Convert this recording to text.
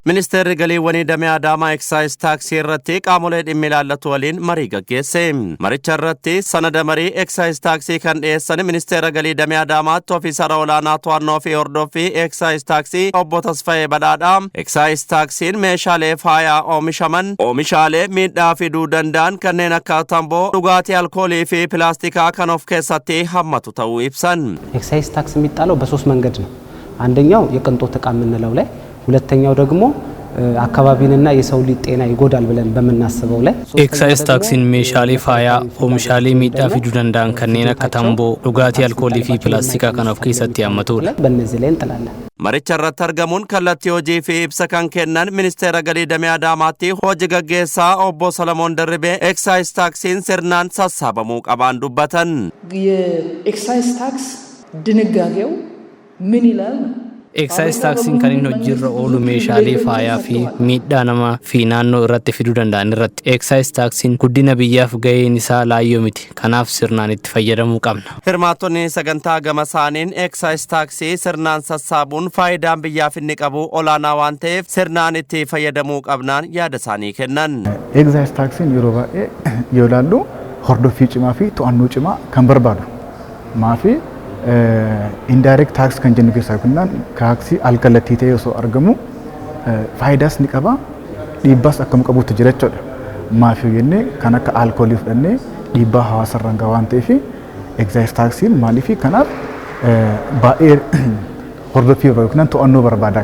Ministeerri Galiiwwanii Damee Adaamaa Eksaayis Taaksii irratti qaamolee dhimmi ilaallatu waliin marii gaggeesse. Maricha irratti sanada marii Eksaayis Taaksii kan dhiyeessan Ministeera Galii Damee Adaamaatti Ofiisara Olaanaa To'annoo fi Hordoffii Eksaayis Taaksii Obbo Tasfayee Badhaadhaa, Eksaayis Taaksiin meeshaalee faayaa oomishaman, oomishaalee miidhaa fiduu danda'an kanneen akka tamboo, dhugaatii alkoolii fi pilaastikaa kan of keessatti hammatu ta'uu ibsan. ኤክሳይዝ ታክስ የሚጣለው በሶስት መንገድ ነው። አንደኛው የቅንጦት እቃ የምንለው ላይ፣ ሁለተኛው ደግሞ አካባቢንና የሰው ልጅ ጤና ይጎዳል ብለን በምናስበው ላይ፣ Eksaayis taaksiin meeshaalee faayaa oomishaalee miidhaa fiduu danda'an kanneen akka tamboo, dhugaatii alkoolii fi pilaastikaa kan of keessatti hammatudha. በእነዚህ ላይ እንጥላለን። Maricha irratti argamuun kallattii hojii fi ibsa kan kennan Ministeera Galii Damee Adaamaatti hojii gaggeessaa Obbo Salamoon Dirribee eksaayis taaksiin sirnaan sassaabamuu qabaan dubbatan. የኤክሳይዝ ታክስ ድንጋጌው ምን ይላል ነው? Eksaayis taaksiin kan inni hojiirra oolu meeshaalee faayaa fi miidhaa namaa fi naannoo irratti fiduu danda'an irratti. Eksaayis taaksiin guddina biyyaaf gaheen isaa laayyoo miti. Kanaaf sirnaan itti fayyadamuu qabna. Hirmaattonni sagantaa gama isaaniin eksaayis taaksii sirnaan sassaabuun faayidaan biyyaaf inni qabu olaanaa waan ta'eef sirnaan itti fayyadamuu qabnaan yaada isaanii kennan. Egzaayis taaksiin yeroo baay'ee yoo ilaallu hordoffii cimaa fi to'annoo cimaa kan barbaadu. Maafi indirect tax kan jennu keessaa yookiin taaksii alkallattii ta'ee osoo argamu faayidaas ni qaba, dhiibbaas akkam qabutti jira jechuudha. Maaf yoo jennee, kan akka alkoolii fudhannee dhiibbaa hawaasarraan gahaa waan ta'eef egzaayis taaksiin maaliif kanaaf baay'ee hordoffii yookiin to'annoo barbaada.